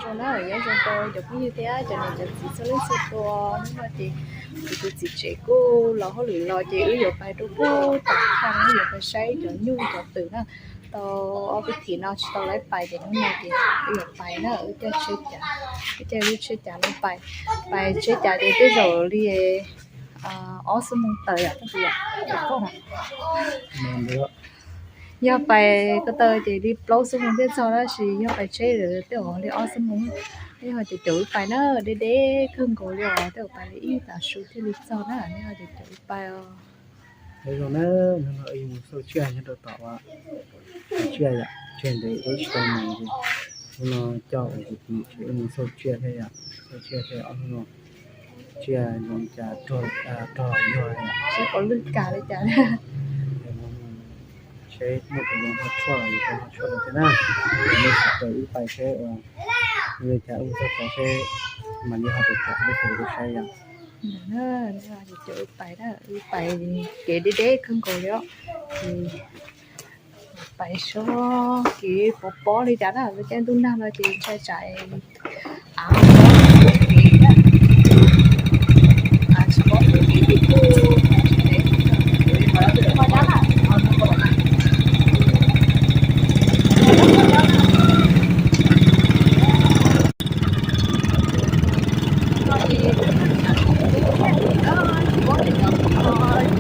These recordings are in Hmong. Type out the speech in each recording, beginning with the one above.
Zoo na, nyob zoo rau cov phooj ywg thiab cov niam cov txiv txhua leej txhua tus. Hnub no ces kuv tus txiv tsev kuj los hauj lwm los ces wb yuav pais rau pem tom thaj, wb yuav pais saib cov nyuj cov twm na. Tau ob peb teev no tsis tau laiv pais ces hnub no ces wb yuav pais na, wb caij tsheb cav, wb caij lub tsheb cav no pais. Pais tsheb cav ces tej zaum li ob xuab moos tawm yom. Yog pais ko taw ces li plaub xuab moos thiaj txog, tab sis yog pais tsheb lawm tej zaum li ob xuab moos. Yog ces caum wb pais na, deb deb kawg nkaus li os, tej zaum pais li ib tav su thiaj li txog na, yog ces caum wb pais os. Zoo na, hnub no wb yuav mus xauj tsiaj nyob rau tom tsiaj yom, tsiaj ntev wb tsis tau mus ces hnub no coj kuv tus txiv tsev wb mus xauj tsiaj thiab yom, xauj tsiaj thiab ob hnub no tsiaj zoo li cas rog yuag yom, seb puas lwj kas li cas. Seb muaj tus zoo ho tshuaj los yus ho tshuaj rau thiab na. Ces nej sawv daws wb pais seb zoo li cas, wb mus txog tod seb mam li ho pais pom nej sawv daws saib yom. Ces caum wb pais na, wb pais kev deb deb kawg nkaus li os. Ces pais seb kev puas pom li cas na, lawv caij ntuj nag no ces ntshai tsam av tsis pom kev ces kuj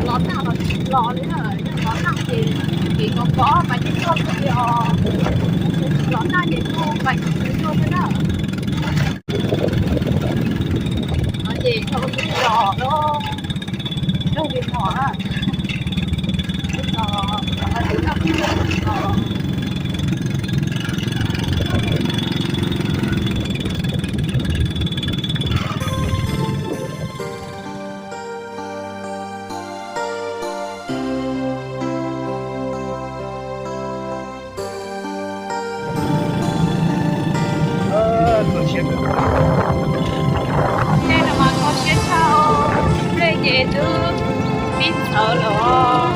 los tag los tsis los li na, yog los tag ces kev kov kov mas yeej tuaj xwb li os, tsis los tag ces kuj pais tsis tau tuaj xwb na. No ces dhau li los lawm, dhau li los na. Tej no mas kho siab tshaj, tej ces twb pib txhawv lawm.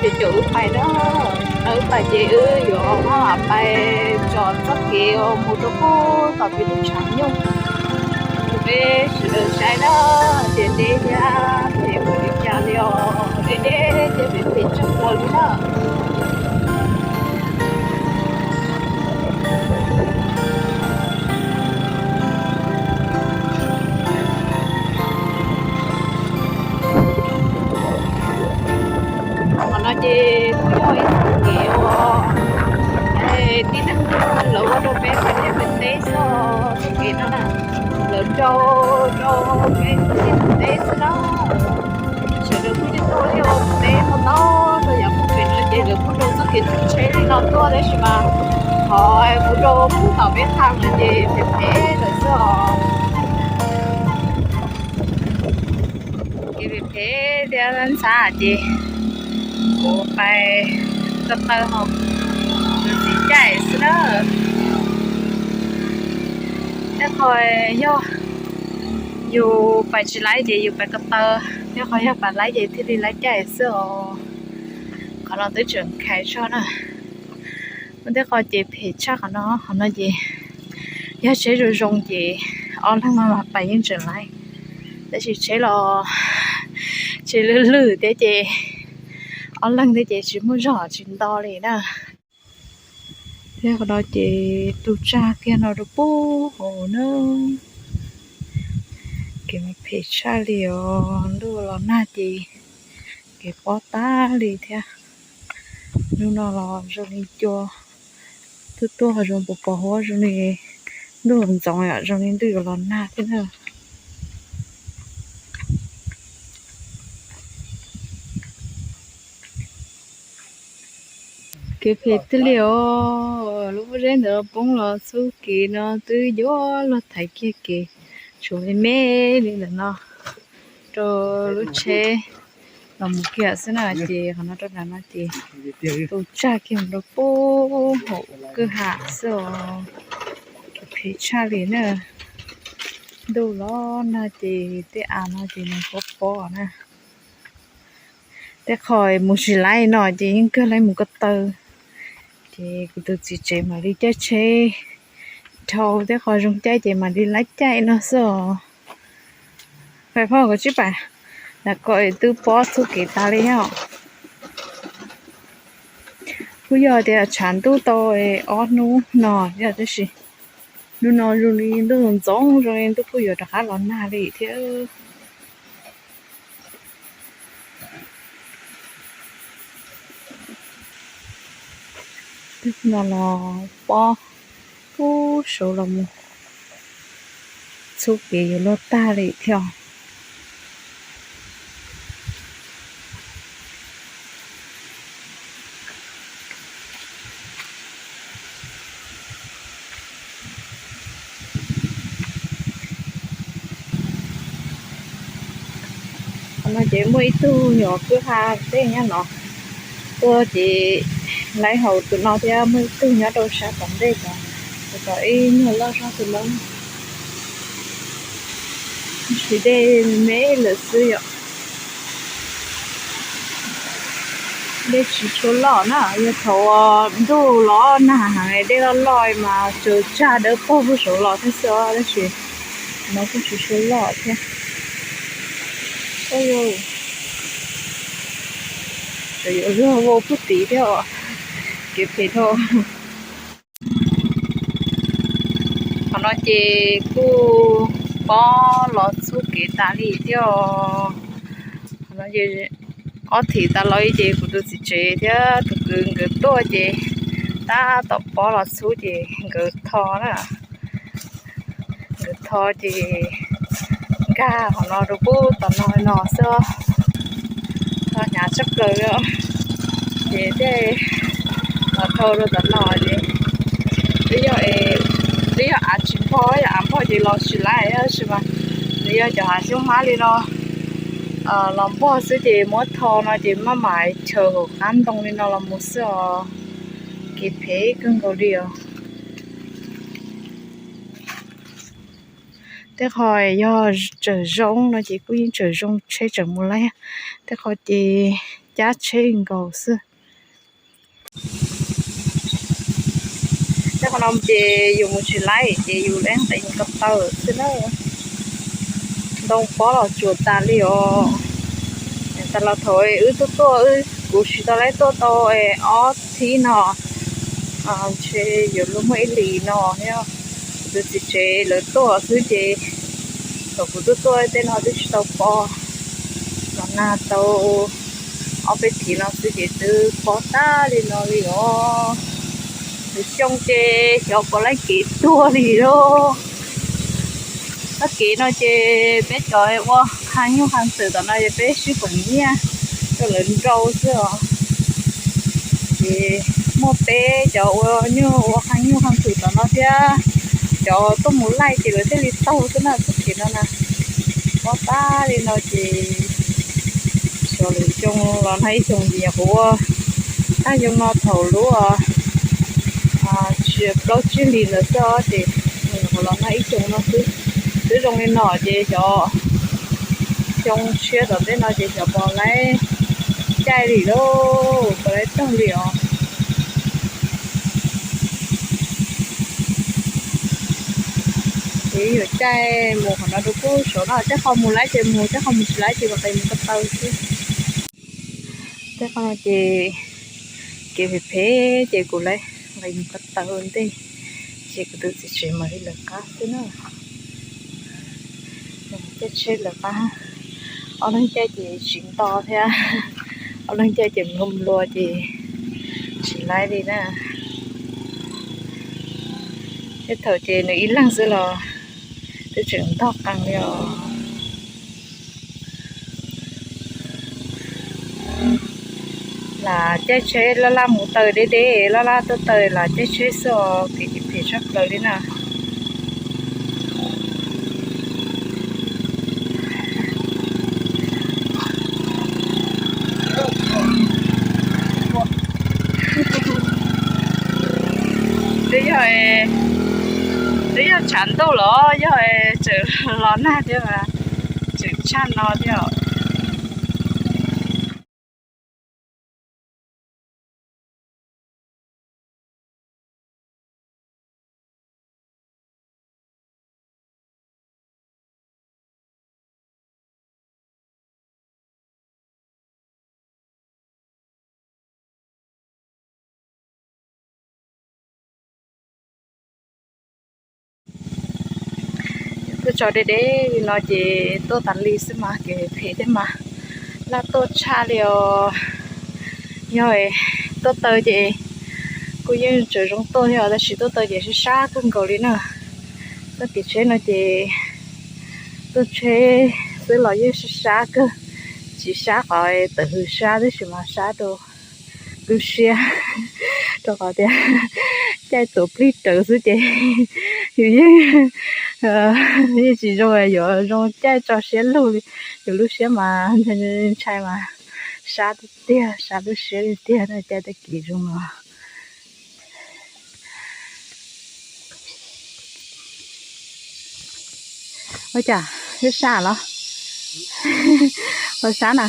Ces ho caum wb pais na, wb pais ces wb yuav pais tsom txoj kev mus rau pem tom peb lub tshav nyuj. Peb sawv daws saib na, tias deb thiab phem npaum li cas li os, deb deb thiab phem phem tshaj plaws li na. Qhov no ces kuj yog ib txoj kev uas tib neeg lawv ua rau peb pem teb xwb, txoj kev no na, lawv rau rau pem teb xwb na. Sawv daws kuj yeej tuaj li ua teb no no, rau yav pem no ces lawv kuj rau txoj kev tsheb li no tuaj tab sis mas qhov kuv rau pem tom peb thav no ces phem phem lawm xwb os. Kev phem phem thiab ntxhab ces kuv pais ko taw hos, kuv txiv caij xwb na. Tej qhov yog yus pais tsis laib ces yus pais ko taw, tej qhov yog pais laib ces thiaj li laib caij xwb os. Qhov no twb tseem khais tshaj na. Tej qhov ces phem tshaj qhov no, qhov no ces yog tsheb zoo zoo ces ob leeg no mas pais yeej tseem laib, tab sis tsheb los tsheb lwj lwj thiab ces ob leeg thiab ces tsis muaj zog tsis nto li na. Thiab qhov no ces tus tsag kiag no rau pub hauv na. Kev mas phem tshaj li os, ntuj los nag ces kev pob tag li thiab. Hnub no los zoo li cua, tuaj tuaj ho zoo pos pos huab zoo li ntuj los ntxoov yom, zoo li ntuj yuav los nag thiab na. Kev phem tiag li os, lub pob zeb ntawd poob los txhub kev no twb yuav luag thaiv kiag kev, tshuav me me li ntawm no rau lub tsheb Los mus kiag xwb na, ces qhov no rau nram no ces tu tsag kiag rau pub hauv kwj ha xwb os. Phem tshaj li na. Ntuj los nag ces tej av no ces nws pob pob na. Tej qho mus tsis laib no ces yeej kawg laib mus ko taw. Ces kuv tus txiv tsev mam li caij tsheb dhau tej qho zoo caij ces mam li laib caij no xwb os. Fais foj kom tsib pam, lam kom twb pob txhub kev tas li os. Kuj yog tias tshav ntuj tau ob hnub no yog tab sis hnub no zoo li ntuj ntxoov zoo li ntuj kuj yuav rov qab los nag li thiab. Twb no los pob pub saud los mus txhub kev yuav luag tag li thiab. Qhov no ces muaj ib tug nyuam kwj ha tej nyob no tuaj ces laib hauv tus no thiab muaj ib tug nyob rau sab tom ntej tod, tus tom ib nyuag loj zog tus no. Tsis dej me lawm xwb yom. Dej tsis tshua loj na, yog thaum ntuj los nag heev dej loj loj mas tsaws tsag dawb paug saud los thiab xwb os, tab sis no kuj tsis tshua loj thiab. Tseem yuav luag vau pub tid thiab os, kev phem dhau. Qhov no ces kuj pob los txhub kev tas li thiab os. Qhov no ces ob thim tas los li ces kuv tus txiv tsev thiab tus kwv nkawd tuaj ces tab tom pob los txhub ces nkawd tho na. Nkawd tho ces nkag qhov no rau pub tom no no xwb. Tho hnyav tshaj plaws li. Ces tej los dhau rau tom no ces twb yog, twb yog av tsis npog, yog av npog ces los tsis laib tab sis mas nws yog cov hav xyoob hab li no los npog xwb ces muab tho no ces maj mam chaws hauv qab ntoo li no los mus xwb os. Kev phem kawg nkaus li os. Tej qho yog tseem zoo no ces kuj yeej tseem zoo tsheb tseem mus laib, tej qho ces cab tsheb nkaus xwb. Tej qho no ces yus mus tsis laib ces yus laib nqis ko taw xwb na. Ntoo pob los tsuas tas li os. Tas los thaum wb tuaj tuaj, kuv tsis tau laib tuaj tau ob thib no, ntshe yuav luag muaj ib hlis no thiab. Kuv tus txiv tsev lawv tuaj xwb ces thaum kuv tuaj tuaj tej no twb tsis tau pob, los nag tau ob peb thim no xwb ces twb pob tag li no li os. Lwm xyoo ces xyov puas laib kev tuag li lauj. Txoj kev no ces peb cov ua qha nyuj qha ntxwm tom no ces peb sib koom nyiaj rau lawv nrau xwb os. Ces muaj peb cov ua nyuj ua qha nyuj qha ntxwm tom no thiab, cov tuaj mus laij ces lawv thiaj li taug xwb na txoj kev no na. Pob tag li no ces xyov lwm xyoo los nag ib xyoos ces nyuam qhuav ua tag xyoo no thaum lub tsis plaub tsib hlis ntawd xwb ces nyuam qhuav los nag ib xyoos no xwb. Twb zoo li no ces xyov xyoo tshiab tom ntej no ces xyov puas laib caij li lauj, puas laib taug li os. Ces yuav caij mus qhov no rau pub saud no, tej qho mus laib ces mus, tej qho mus tsis laib ces nqis mus ko taw xwb. Tej qho no ces kev phem phem ces kuv laib nqis mus ko taw ua ntej, ces kuv tus txiv tsev mam li lawv qab xwb na. Caij tsheb lawv qab, ob leeg caij ces tsis nto thiab, ob leeg caij ces nplua nplua ces tsis laib li na. Tej thaum ces nws ib leeg xwb los twb tseem ntog qees li os. Lam caij tsheb laj laj mus taw deb deb, laj laj tuaj taw, lam caij tsheb xwb os, kev ces phem tshaj plaws li na. Yog, twb yog tshav ntuj los yog tseem los nag thiab mas tseem tshaj no thiab. Tuaj tso deb deb li no ces tuaj tas li xwb mas kev phem thiab mas, laj tuaj tshaj li os. Yog tuaj taw ces kuj yeej tseem zoo tuaj thiab os, tab sis tuaj taw ces sab sab kawg nkaus li na. Tuaj tim tsheb no ces tuaj tsheb xwb los yeej sab sab kawg, tsis sab qhov tawm hws sab tab sis mas sab rau lub siab, rau qhov tias caij tuam plig rawv xwb ces yus yeej, yeej tsis zoo yuav zoo caij tso siab lug li, yus lub siab mas ntshai mas sab tiag tiag, sab lub siab tiag tiag na caij tag kis zoo no. Ua cas, sab sab los? Ua sab na.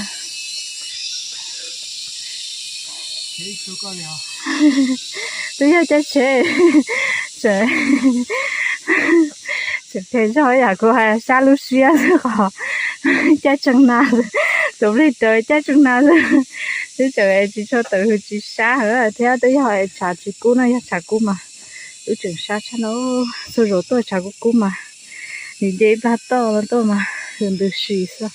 Twb yog caij tsheb, tseem phem zog yam kuv hais sab lub siab xwb qhov caij tseeb na, tus plig rawv caij tseeb na xwb. Twb tseem tsis tshua tawm hws tsis sab thiab, twb yog tshav tsis kub no, yog tshav kub mas twb tseem sab tshaj no. Txhua zaus tuaj tshav kub kub mas nws nce ib plag toj no tuaj mas hws ntws si xwb.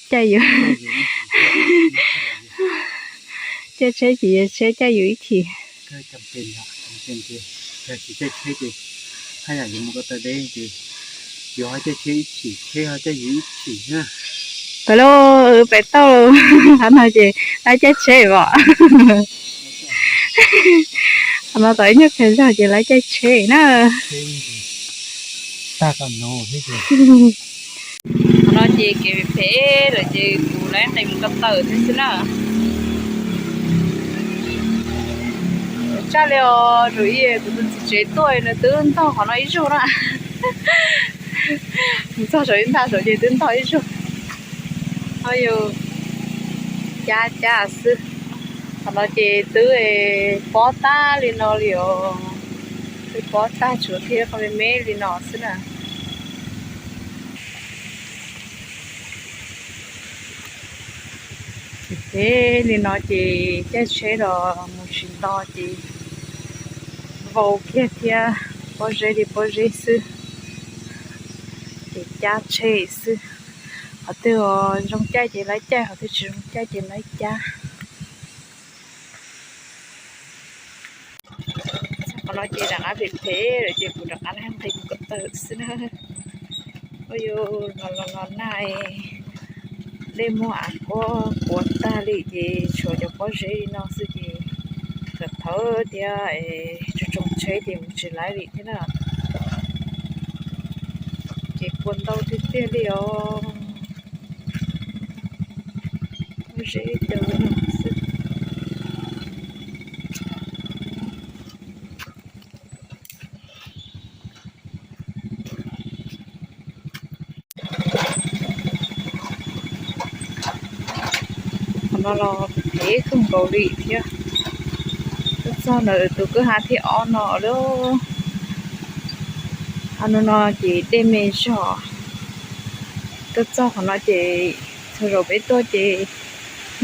Caij yus, caij tsheb ces yus tsheb caij yus ib chim. Pem lauj, pem tauj, qhov no ces lawv caij tsheb os. Qhov no tau ib nyuag qhia zog ces lawv caij tsheb na. Qhov no ces kev phem lawm ces kuv lawv nqis mus ko taw thiab xwb na. Tshaj li os, zaum ib kuv tus txiv tsev tuaj nws twb ntog qhov no ib zaug na. Mus txog saum ib nta saum ces twb ntog ib zaug. Ho yus cab cab xwb. Qhov no ces twb pob tag li no li os. Twb pob tag tshuav thiab qhov me me li no xwb na. Ces li no ces caij tsheb los mus tsis nto ces vau kiag thiab, pob zeb li pob zeb xwb. Ces cab tsheb xwb, qhov twg zoo caij ces lawv caij, qhov twg tsis zoo caij ces lawv cab. Qhov no ces rov qab phem phem lawm ces kuv rov qab nqis mus ko taw xwb na. Ua yus los los los nag, dej muag av kuab quav tag li ces tshuav cov pob zeb li no xwb ces kom thawb thiab es tsoom tsheb ces mus tsis laib li thiab na. Ces kua ntau tiag tiag li os. Pob zeb cov no xwb. Qhov no los phem kawg nkaus li thiab. Tuaj txog ntawm tus kwj ha thib ob no lawm. Qhov no no ces dej me zog. Tuaj txog qhov no ces txhua zaus peb tuaj ces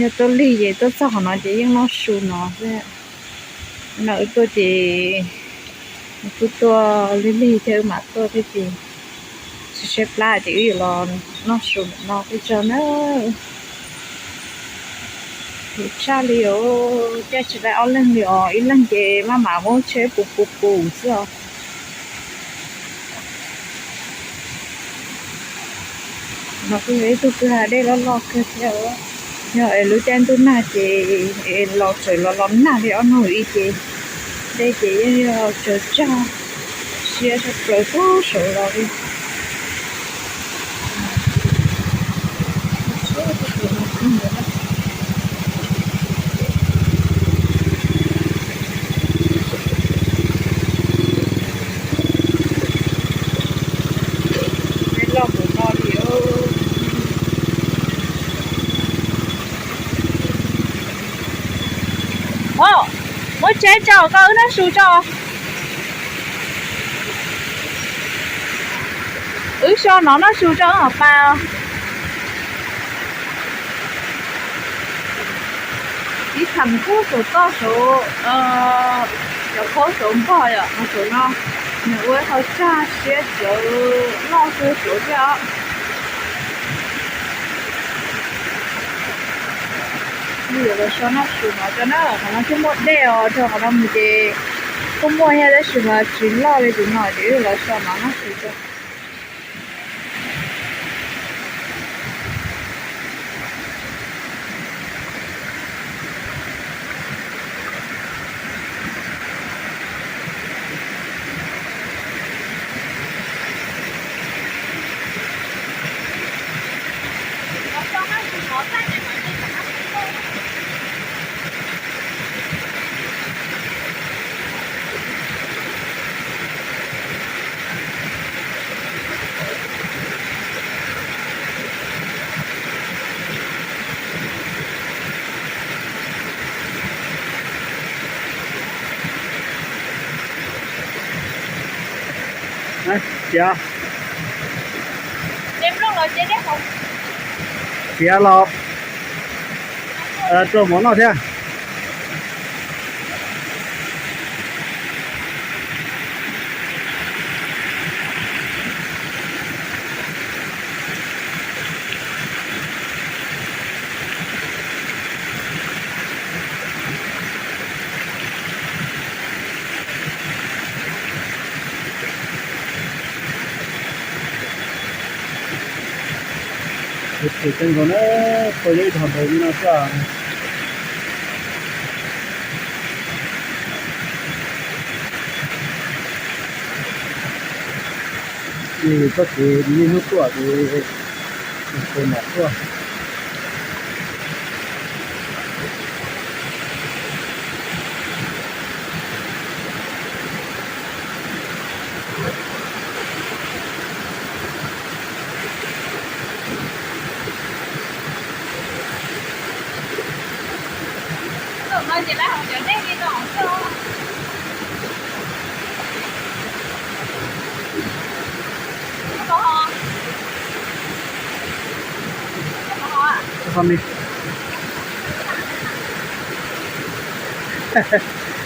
yog tuaj lig ces tuaj txog qhov no ces yeej noj su no xwb. No wb tuaj ces kuj tuaj lig lig thiab wb mam tuaj thiab ces tsis tshaib plab ces wb yuav los noj su no peb tso na. Phem tshaj li os, caij tsis laib ob leeg li os, ib leeg ces maj mam muab tsheb pus pus pus xwb os. No kuj yog ib tug kwj ha dej loj loj kawg thiab. Yog es lub caij ntuj nag ces los txawm los los nag li ob hnub ib ces dej ces yeej yog tsawg tsag siab sab plaws tub saud los li. Seb tso koj wb noj su tso. Wb so no noj su tso wb hom pas. Ib thaum kub saum toj saud, cov khaub saud npog yom, saum no nws ua ib qho tsag siab cawv loj kawg cawv thiab os. Yuav los so noj su no tso na, qhov no thiaj muaj dej os, rau qhov no mus ces kuj muaj thiab tab sis mas tsis loj li tus no ces yuav los so no noj su tso. Txiav, txiav los rau mov noj thiab. Ces kawg nkaus na, pog yog ib tog ntawd li no xwb. Txoj kev niaj hnub tuaj ces mus pem nram tuaj.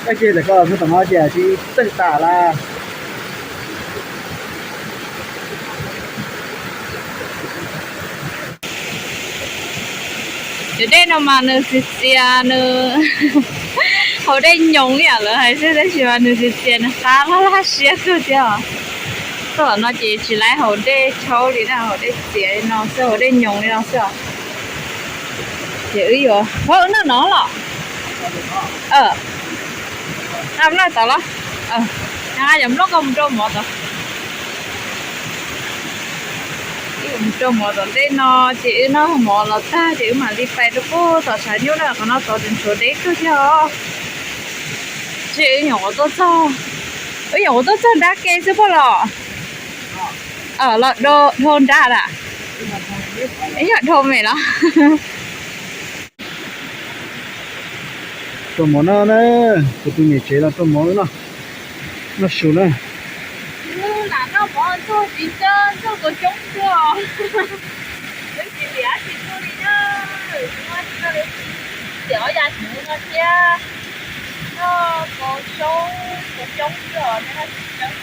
Koj cia lawm koj mus tom no tias tsis txawj tas lawm. Cov dej no mas nws txias txias, nws haus dej nyoos li lawv hais xwb tab sis mas nws txias txias nws qab laj laj siab kawg thiab os. Tuaj tom no ces tsis laib haus dej tshaub li na, haus dej txias li no xwb, haus dej nyoos li no xwb os. Ces wb yuav, wb noj no los? Noj tod los? Nqa cov nplooj koj mus rau mov tod. Wb mus rau mov tom ntej no ces wb noj mov los tag ces wb mam li pais rau pem tom tshav nyuj na, qhov no tod tseem tshuav deb kawg thiab os. Ces wb nyuam qhuav tuaj txog, wb nyuam qhuav tuaj txog nrab ke xwb puas los? Los dhau nrab lawm. Ib yam dhau me los. Rau mov noj na, kuv tus niam tsev los rau mov noj, noj su na. Lam noj mov ntxuag tsis ntsawj, ntxuag kaus xyoob xwb os. Wb tsis liam tsis ntxuag li na. Tiam ob yas hnyuv no thiab, noj kaus xyoob, kaus xyoob xwb os, noj tsis tsawg.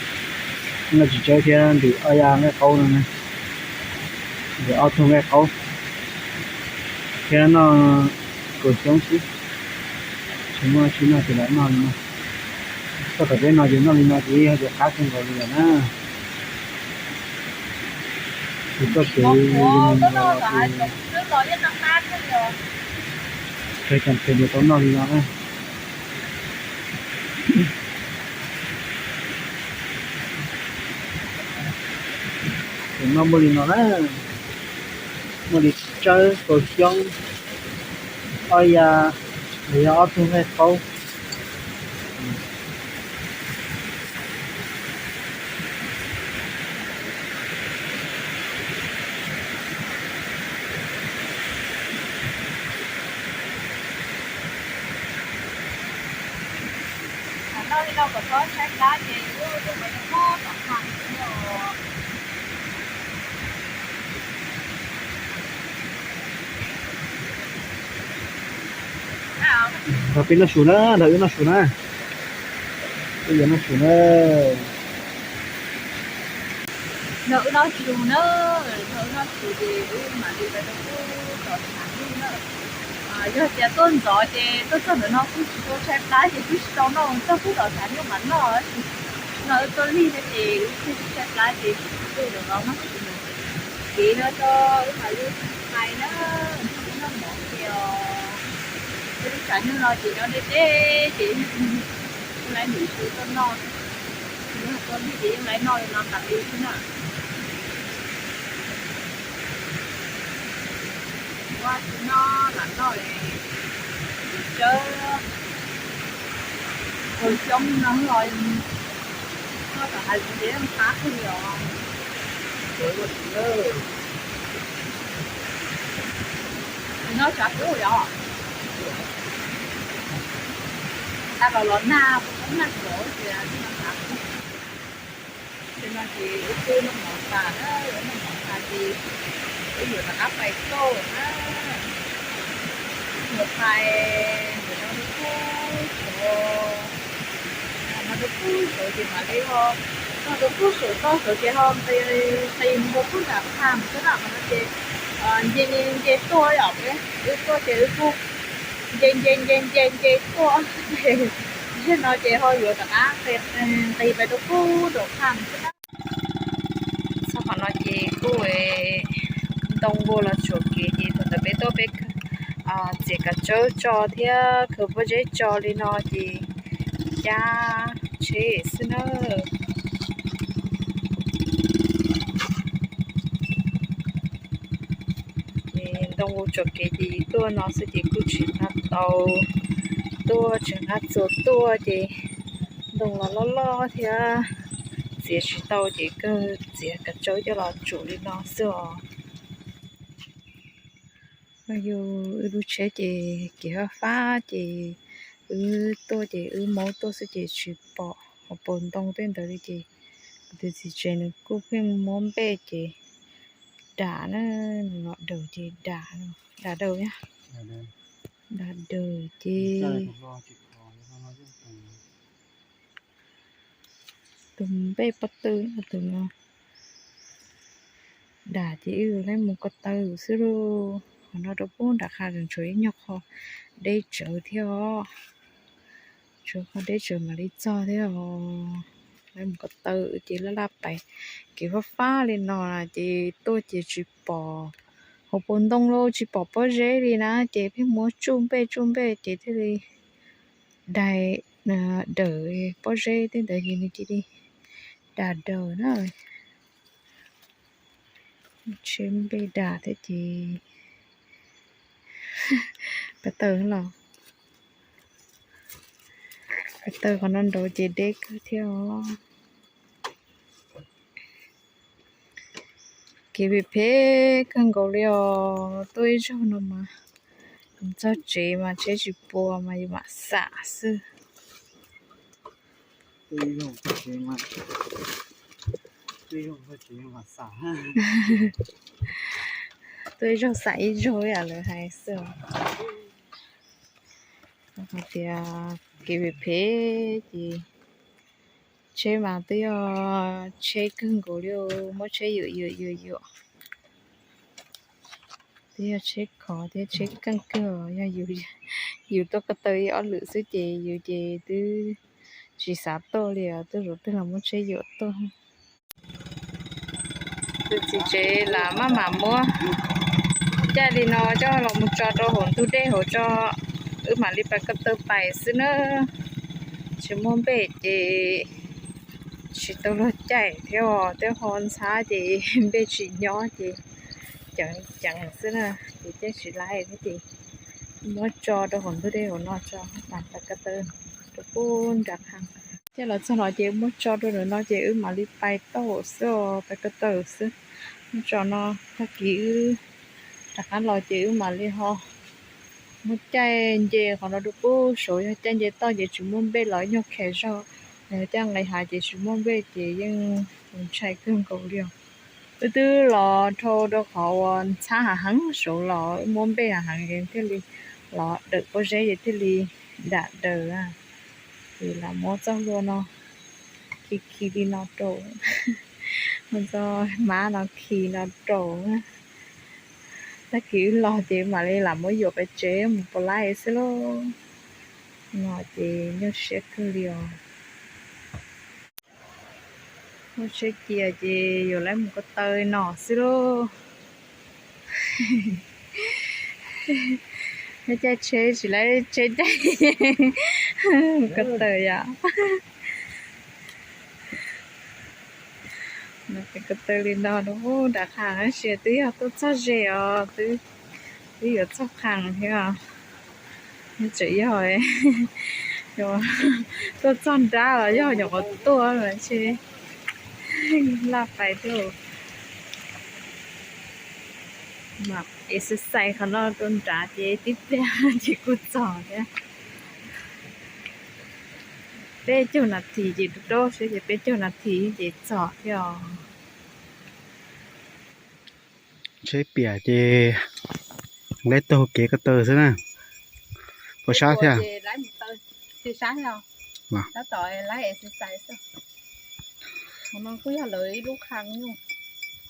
Noj tsis tsawg thiab, ntim ob yas nqaij qaub no, ntim ob tug nqaij qaub thiab noj kaus xyoob xwb. Tsis muaj dab tsi noj ces lam noj li no. Txog tom peb no ces noj li no ces yog tias qab kawg nkaus li lawm na. Ces txoj kev li no los ces kawg cov pem ces tau noj li no na. Ces noj muaj li no na, muaj li tsawb, kaus xyoob, ob ya, los yog ob tug nqaij qaub. Li no kom txhob tshaib plab ces wb mus tom qab. Nrog peb noj su na, nrog wb noj su na. Wb yuav noj su na. Nrog wb noj su na, nrog wb noj su ces wb mam li rau pub tom tshav ntuj na. Yog tias tuaj ntxov ces tuaj txog ntawm no kuj tsis tau tshaib plab ces kuj tsis tau noj txog pub tom tshav ntuj mam noj. Tab sis no wb tuaj lig thiab ces wb kuj tsis tshaib plab ces wb mus los noj su na. Kev no rau wb mam li pais na, wb noj mov kiag os. Peb lub tshav ntuj no ces nyob deb deb ces yeej laiv ntim su tuaj noj, tsis yog tuaj lig ces yeej laiv noj li no tas li xwb na. Ua tsis noj lam noj li, tsawb ua coob no los noj tom hav zoov ces yeej qab kawg li os. Tsis noj tshav kub yom. Tag los los nag, kuv nag nrov tias tsis noj tshav kub. Ces no ces wb twb noj mov tas na, wb noj mov tas ces wb yuav rov qab pais kauj na. Yuav pais ntawm no rau pub saud, no rau pub saud ces mam li ho, no rau pub saud toj saud ces ho nqis mus rau pub nram qham xwb na. Qhov no ces nce nce tuaj yom, wb tuaj ces wb kuj nce nce nce nce nce tuaj. Thiab no ces ho yuav rov qab nqis pais rau pub nram qham xwb na. Txog qhov no ces kuj ntoo nkaus los tsuam kev ces thaum ntawd peb tuaj peb txiav kav tsawb tso thiab khaws pob zeb tso li no ces cab tsheb xwb na. Ces ntoo nkaus tsuam kev ces tuaj no xwb ces kuj tsis nqa tau tuaj, tsis nqa txuas tuaj ces ntoo los loj loj thiab txiav tsis tau ces kawg txiav kav tsawb coj los tsuam li no xwb os. Yus wb lub tsheb ces kev fab fab ces wb tuaj ces wb maub tuaj xwb ces tsis pom hauv paus ntoo tej ntawd li ces kuv tus txiv tsev nws kuj pheej muab npej ces dam na, nws los daws ces dam, dam daws, dam daws ces tus npej pob tw, tus no dam ces wb laib mus ko taw xwb lauj. Qhov no rau pub nram qha tseem tshuav ib nyuag qho deb tsawv thiab os. Tshuav qho deb tsawv mam li txog thiab os. Laib mus ko taw ces laj laj pais. Kev fab fab li no ces tuaj ces tsis pom hauv paus ntoo los tsis pom pob zeb li na ces pheej muab tsuj npej tsuj npej ces thiaj li daig, dawm pob zeb tej ntawd ces nws cia li dam daws na. Tsheb npej dam thiab ces ko taw los, ko taw qhov no nraud ces deb kawg thiab os. Kev phem phem kawg nkaus li os, tuaj ib zaug no mas txog tsev mas tsheb tsis pua mas yus mam xam xwb. Tuaj ib zaug xam ib zaug ib yam lawv hais xwb. Hais tias kev phem phem ces tsheb mas twb yog tsheb kawg nkaus li, muab tsheb yuam yuam yuam yuam. Twb yog tsheb khov thiab tsheb keej kawg, yog yus tuaj ko taw ib ob lwm xwb ces yus ces twb tsis xav tuaj li os, tuaj zaum twg los muab tsheb yuam tuaj. Tus txiv tsev lam maj mam muab caij li no coj los mus tso rau hauv ntug dej hauv tso, wb mam li pais ko taw pais xwb na. Tsis muaj npej ces tsis tau luag caij thiab os, tej ho ntxhab ces npej tsis nyob ces ceev ceev xwb na, ces caij tsis laib thiab ces muab tso rau hauv ntug dej hauv no tso, pais ko taw rau pub nram qha. Caij los txog no ces muab tso rau ntawm no ces wb mam li pais tau xwb os, pais ko taw xwb. Muab tso no, tag kis wb rov qab los ces wb mam li ho Muab caij nce qhov no rau pub saud, yog caij nce toj ces tsis muaj nplej los nyuag khev zog, yog caij nqis hav ces tsis muaj nplej ces yeej ntshai kawg nkaus li os. Wb twb los dhau rau qhov uas ntxhab hav heev saud los wb muab nplej hav heev es thiaj li los dawm pob zeb ces thiaj li dam daws. Ces lam muab txoj hlua no khi khi li no rau, muab txoj hmab no khi no rau. Tag kis wb los ces mam li lam muab yuam pem tsev mus pov laib xwb lauj. No ces nyuaj siab kawg li os. Muaj tsheb cia ces yuav lawv mus ko taw no xwb lauj. Lawv caij tsheb tsis lawv tsheb caij mus ko taw yom. Ko taw li no rau nram qab tab sis twb yog tuaj txog ze os, twb yuav txog qab thiab. Tseem yog tuaj txog nrab los yog nyuam qhuav tuaj mas ntshe laj pais thiab. Mam exercise qhov no rau nrad ces tib pliag ces kuj txog thiab. Peb caug nas this ces rau rau siab ces peb caug nas this ces txog thiab os. Tsheb piam ces lawv taug kev ko taw xwb na. Puas sab thiab? Tab tom lawv exercise xwb. Qhov no kuj yog lawv ib lub qhee,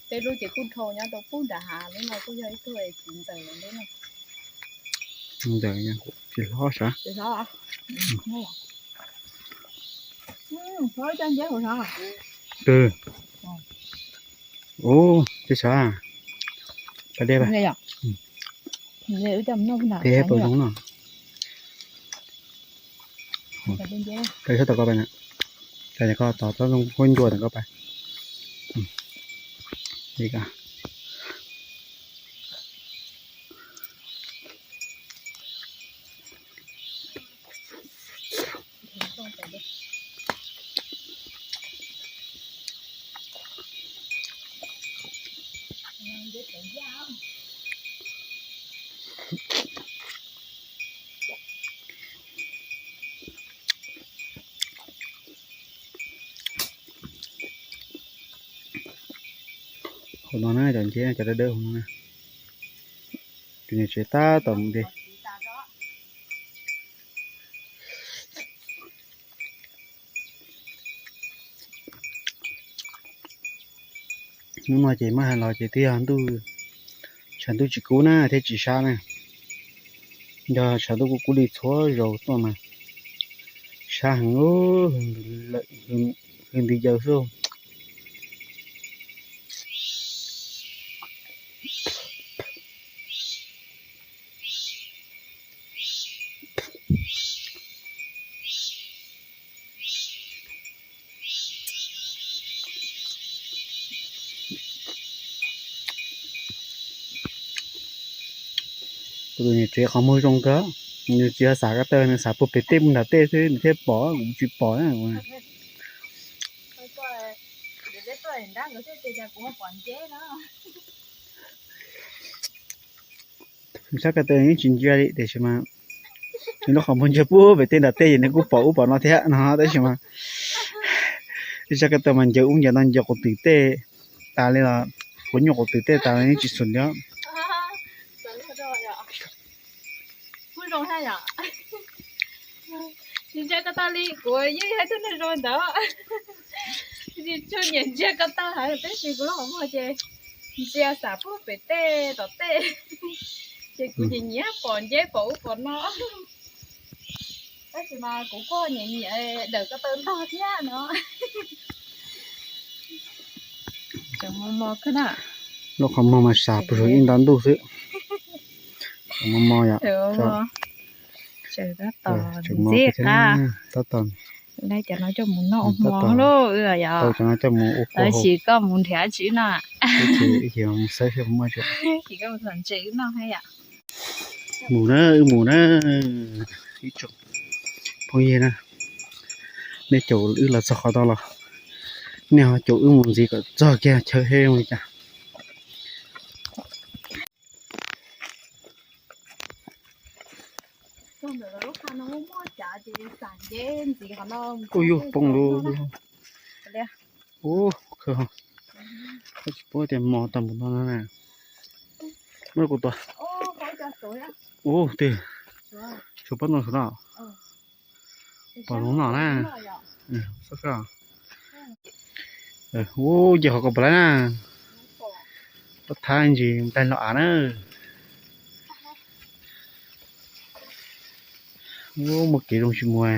peb lub ces kuj dhau nyob rau pub nram hav, lub no kuj yog ib tug txiv ntxawm lawv lub no. Ntxawm tsis hlob sav. Ub, tsis sav. Pas dej pas. Peb pom zoo no. Koj sab tom koj pais na. Koj tom koj zoo huab ncua tom koj pais. Hauv no na, cov nceb cov dawb dawb hauv no na. Tus niam tsev tab tom mus de. Hnub no ces muab hais los ces twb yog ntuj, tshav ntuj tsis kub na thiab tsis sab na. Yog tshav ntuj kub kub li txhua zaus tuaj mas sab heev, hwj ntws yaws xwb. Kuv tus niam tsev qhov muag zoo kawg, nws tsis yog xav ko taw, nws xav puag pem tej mus nram tej xwb nws thiaj pom, kuv tsis pom na. Sab ko taw yeej tsis ntsia li tiam sis mas nws lub qhov muag ntsia puag pem tej nram tej ces nws kuj pom ub pom no thiab no tab sis mas sab ko taw mas ncaws ub ncaws no ncaws quav twm tej tas li los, quav nyuj quav twm tej tas li yeej tsis xum li. Kuj zoo thiab yom. Tsis ntsia ko taw li kuv yeej yog ib tug neeg zoo ntawd. Tsis tshua nyiam ntsia ko taw heev tab sis kuv lub qhov muag ces ntsia xav puag pem tej tom tej, ces kuv nyiam nyiam pom nceb pom ub pom no. Tab sis mas kuv kuj nyiam nyiam dawm ko taw ntog thiab no. Lub qhov muag mas sab puag saum ib nta ntuj xwb. Mos mos yom. Tseem tab tom ntxim qab. Tab tom, cov no coj mus noj ua hmo lauj, yog. Tau cov no coj mus ua, tab sis koj mus nrhiav tsis no. Mus xawb seb muaj tsis. Mus na, wb mus na. Ib tsoom phooj ywg na, nej caum wb los txog qhov no los, nej ho caum wb mus ntxiv kom txog kiag chaw he li cas. Ua yuj poob lub. Ub, kawg, koj tsis paub tias mos tag npaum no na. Muab kuv tua. Ub, twg, tshuav pob ntoo saum no. Pom lub no na. Ub, ces qhov ko pom lawm na. Pob thab ntsis nplaig los av na. Ub, muaj kev zoo tsis muaj.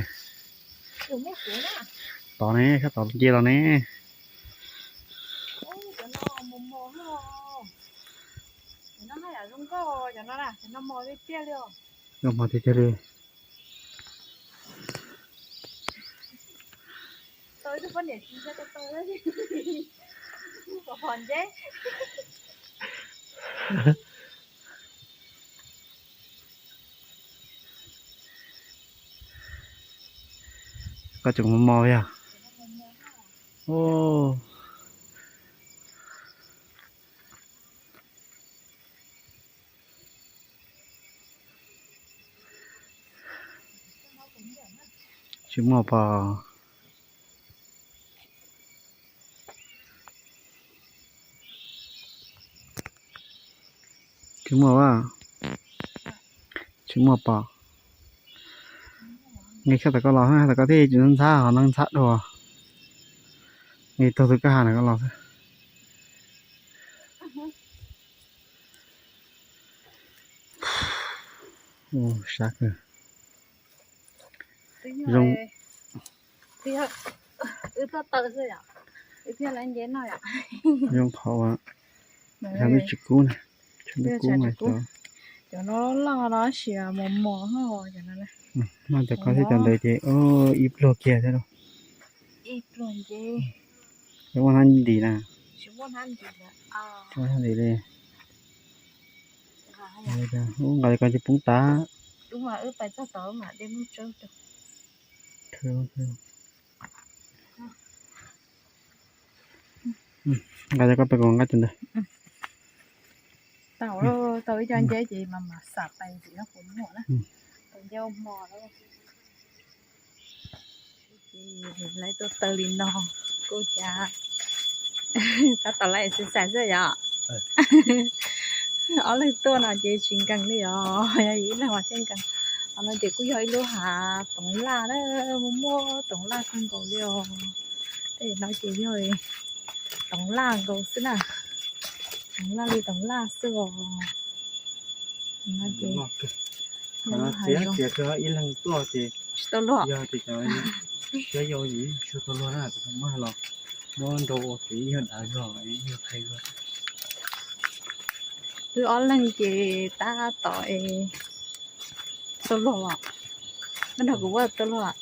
Tod ne, sab tod nce los ne. Zoo mos tiag tiag li. Koj tseem mos mos yog. Tsis muaj pom. Tsis muaj, tsis muaj pom. Nqis kiag tom koj los, tom koj thiaj tsis ntxhab, ho ntxhab dua. Nqis taug tus kwj ha ntawm koj los xwb. Sab kawg. Zoo. Zoo qhov uas tsis kub na. Cov no loj no tab sis mos mos cov no. Noj cov ko thiab cov ntawd ces ib pluag kiag thiab lauj. Tsis muaj hnab ntim na. Muaj hnab ntim li. Ub, nqa li ko ces poob tas. Nqa cov ko pais kom nqa cov ntawd. Tau, tau ib co nceb ces mas mam xam pais ntxiv no kuv muam na. Tau nceb ua hmo lawm. Ces lawv tuaj taw li no kuj cas tab tom lawv exercise xwb yom. Ob leeg tuaj no ces tsis nkees li os, yog ib leeg mas thiaj nkees. Qhov no ces kuj yog ib lub hav toov laj na, muaj muaj toov laj kawg nkaus li os. Tej no ces yog toov laj nkaus xwb na, toov laj li toov laj xwb os. No ces txiav txiav ib leeg tuaj ces tsis tau luag, yog tias cov siab yau yus tsis tau luag na, muab los muab nrau ua kev yog dav zog yog qhia zog. Wb ob leeg ces tab tom es tau luag os. Koj nrog kuv ua tau luag.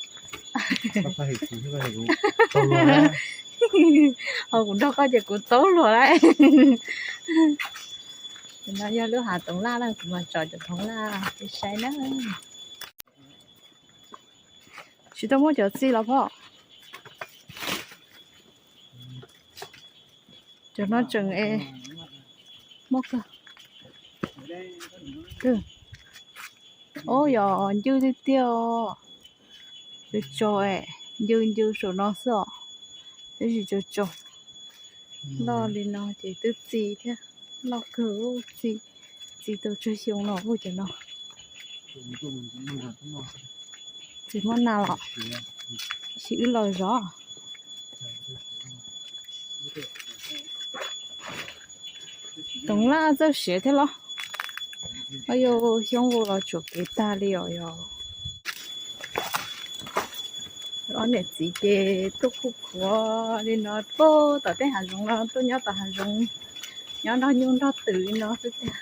Ho kuv nrog koj ces kuv tau luag lawm. No yog lub hav toov laj na, kuv mam tso cov toov laj saib na. Tsis tau muab cov txi los phom. Cov no tseem es muaj kawg. Ob, yog ncw tiag tiag. Tsaus tsaus, ncw ncw saum no xwb os. Tab sis tsaus tsaus. Loj li no ces twb txi thiab. Loj kawg, txi, txi tau tsawg xyoo no ua cov no. Tsis muaj nas los, sis wb los zov. Toov laj txawj siav thiab los. Au yau, xyoob vau los tsuam kev tag li os yog. Ob niam txiv ces tuaj khuv khuav li no puag tom tej hav zoov no tuaj nyob tom hav zoov, nyob nrog nyuj nrog twm li no xwb tiag.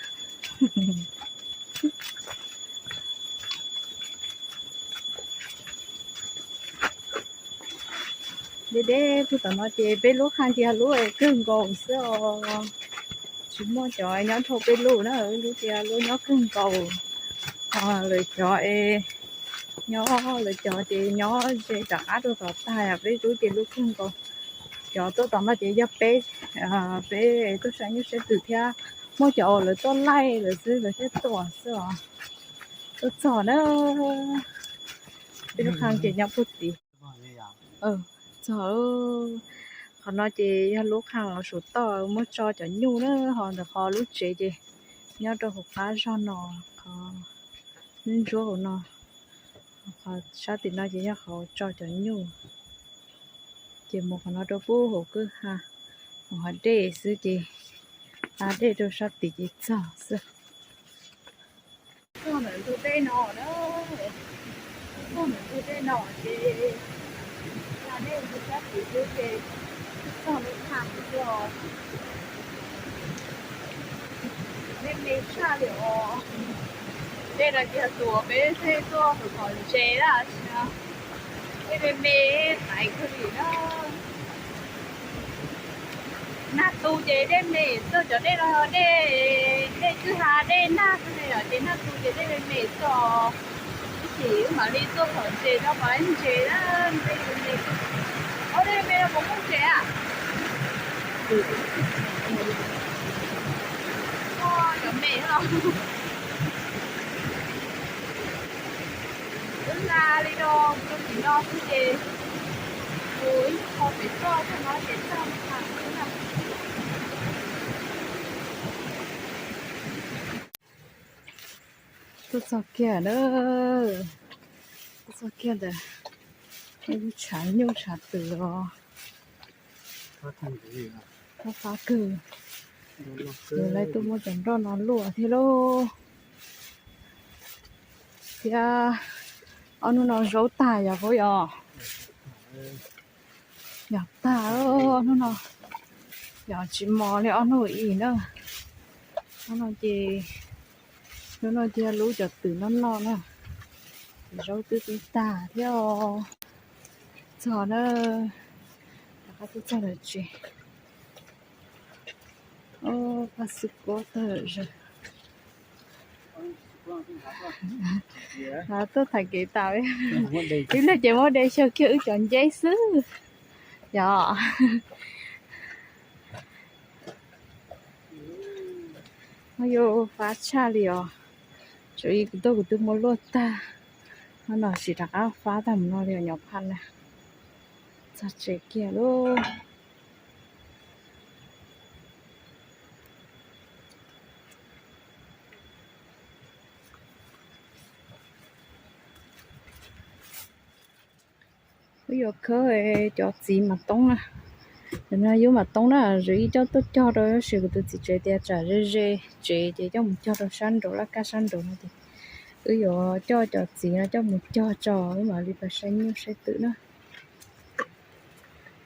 Deb deb puag tom no ces peb lub qhaj cia lub kawg nkaus xwb os. Tsis muaj cov nyob dhau peb lub na, lub cia lub nyob kawg nkaus. Lawv cov es nyob, lawv cov ces nyob ze rov qab rau tom tag, peb lub ces lub kawg nkaus. Cov tuaj tom no ces yog peb, peb tuaj saib nyuj saib twm thiab, muaj cov uas lawv tuaj laij lawv xwb lawv thiaj tuaj xwb os. Tuaj txog na, peb lub qhov ces nyob puag tid. Txog, qhov no ces yog lub qhov saum toj muab tso cov nyuj na, ho ntawm qhov lub tsev ces nyob rau hauv qab zog no, qhov ntsuab hauv no, qhov sab tim no ces yog qhov tso cov nyuj. Ces mus qhov no rau puag hauv kwj ha, mus hav dej xwb ces, hav dej rau sab tid ces txog xwb. Txog ntawm ntug dej no na, txog ntawm ntug dej no ces, hav dej rau sab tid xwb ces txog lub qhov no. Dej me tshaj li os. Dej no ces tus peb thiaj tuaj mus tom ntses na, dej me me, qaiv kawg li na. Nag tu ces dej me xwb, cov dej no dej, dej kwj ha dej nag xwb ne, ces nag tu ces dej me me xwb. Ib chim wb mam li tuaj tom ntses no pab ntses na, dej me me. Ob, dej me no puas muaj ntses a? Cov me no. Wb hla li no rau tim no xwb ces mus ib qho pem toj tag no ces txog na. Tuaj txog kiag na, tuaj txog kiag ntawm tshav nyuj tshav twm los, fab kawg. Lawv tuaj muab cov nroj no luaj thiab lauj. Thiab ob hnub no zaub tag yog puas yog? Yog tag, ob hnub no yog tsis mos li ob hnub ib na. Ob hnub no ces, hnub no ces lub cov twm no no na, zaub twb twb tag thiab. Txog na, rov qab tuaj txog lawv tsev. Pab xwb kuab tawg zog. Tuaj tham kev tas, ib pliag ces muab de xyaw kiag wb cov nceb xwb. Yog, yuav fab tshaj li os. Tsuas yog kuv tuaj kuv twb muab luaj tag, no no tsis rov qab fab tag mus no li os nyuam phaj na. Txog tsev kiag lauj. Wb yuav khawb cov txiv mas toob na. Cov no yub mas toob na, zwm ib coj tuaj cog rau, tab sis kuv tus txiv tsev tias tsam ze ze tsev ces coj mus cog rau sab nraud, laj kab sab nraud no ces wb yuav coj cov txiv no coj mus cog tso wb mam li pab saib nyuj saib twm na.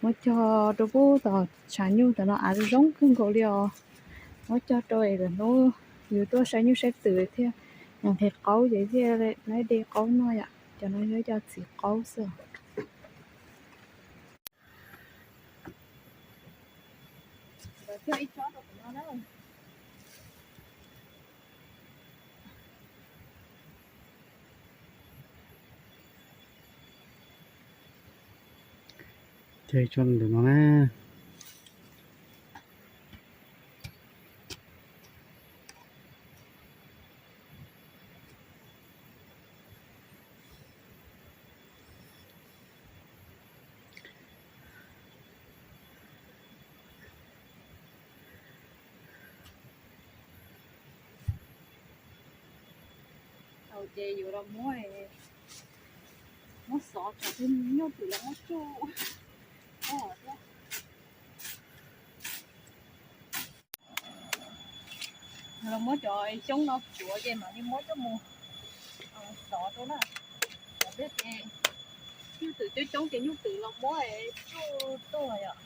Muab cog rau pub tom tshav nyuj tom no av zoo kawg nkaus li os. Muab cog rau es lwm hnub yus tuaj saib nyuj saib twm thiaj nqhis qaub ces thiaj laib de qaub noj yom. Cov no yog cov txiv qaub xwb. Cog ib tsob ntawm no na. Tau ces yuav los muab, muab xov cov nyuj twm los muab tsuj thiab. Los muab cov xyoob no tsuav ces mam li muab coj mus xov rau na. Cov twg ces nyuj twm coob coob ces nyuj twm los muab tsuj tuaj yom.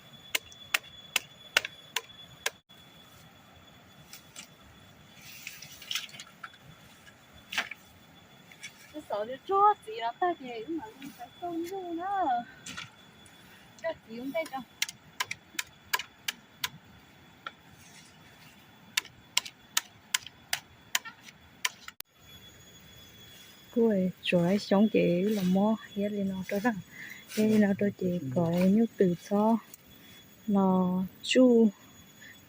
Wb xov tsuag txiv no tag ces wb mam li pais xauj nyuj na. Coj txiv ua ntej tso. Kuj tsuav xyoob ces wb los muab hiab li no rau na. Hiab li no rau ces kom nyuj twm txhob los tsuj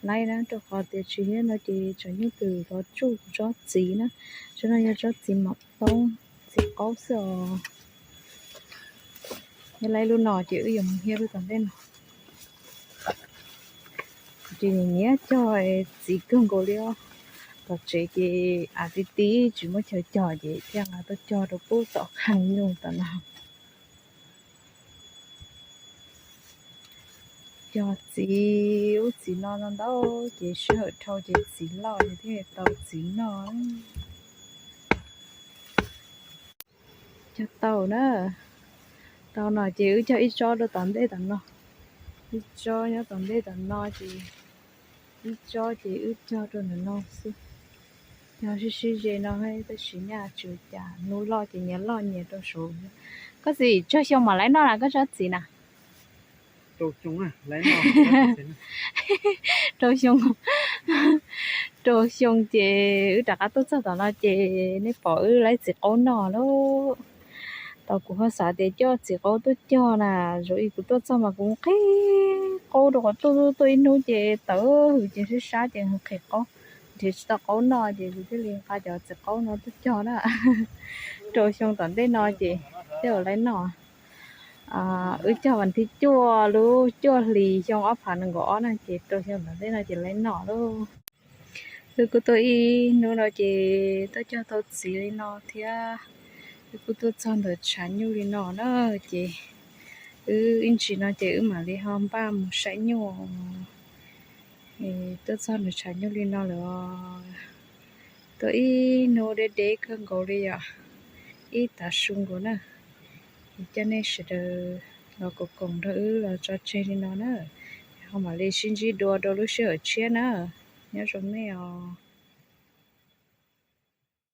laib na, rau qhov tias tsis hiab no ces tsam nyuj twm los tsuj tsob txiv na. Tsob no yog tsob txiv mam poob, txiv qaub xwb os. Yog laib lub no ces wb yuav mus hiab lub tom ntej no. Ces nyiam cog txiv kawg nkaus li os. Tom tsev ces av ti ti tsis muaj chaw cog ces thiaj nqa tuaj cog rau pub tom qab nyuj tom no. Cog txiv ub txiv no ntau ntau ces sij hawm dhau ces txiv loj ces thiaj tau txiv noj. Cog tau na, tau no ces wb cog ib tsob rau tom ntej tom no, ib tsob nyob tom ntej tom no ces ib tsob ces wb cog rau ntawm no xwb. Cog sib sib ze no tab sis nyaj tsis ua cas, hnub loj ces nyias loj nyias rau saud. Koj txiv, rau xyoo mam laib noj na koj tsob txiv na? Rau xyoo, rau xyoo ces wb rov qab tuaj txog tom no ces nej pom wb laib txiv qaub noj lauj. Tau kuv ho xav tias coj txiv qaub tuaj cog na, zoo li kuv tuaj txog mas kuv qhib qaub rau qhov tuaj tuaj ib hnub ces tawv hws ces sab sab ces qhib qaub, nrhiav tsis tau qaub noj ces kuv thiaj li nqa cov txiv qaub no tuaj cog na. Rau xyoo tom ntej no ces thiaj ua laib noj. Wb cog vas thib cuaj lub cuaj hlis xyoo ob phav nees nkaum ob na ces rau xyoo tom ntej no ces laib noj lauj. Wb kuj tuaj ib hnub no ces tuaj cog tau txiv li no thiab. Wb kuj tuaj txog ntawm tshav nyuj li no na ces wb ib ntsis no ces wb mam li ho npaj mus saib nyuj. Tuaj txog ntawm tshav nyuj li no lawm. Tuaj ib hnub deb deb kawg nkaus li yom, ib tav su nkaus na. Coj nej sawv daws los koom koom nrog wb los tso tseg li no na, ho mam li sib ntsib dua rau lub sij hawm tshiab na. Nyob zoo nej os.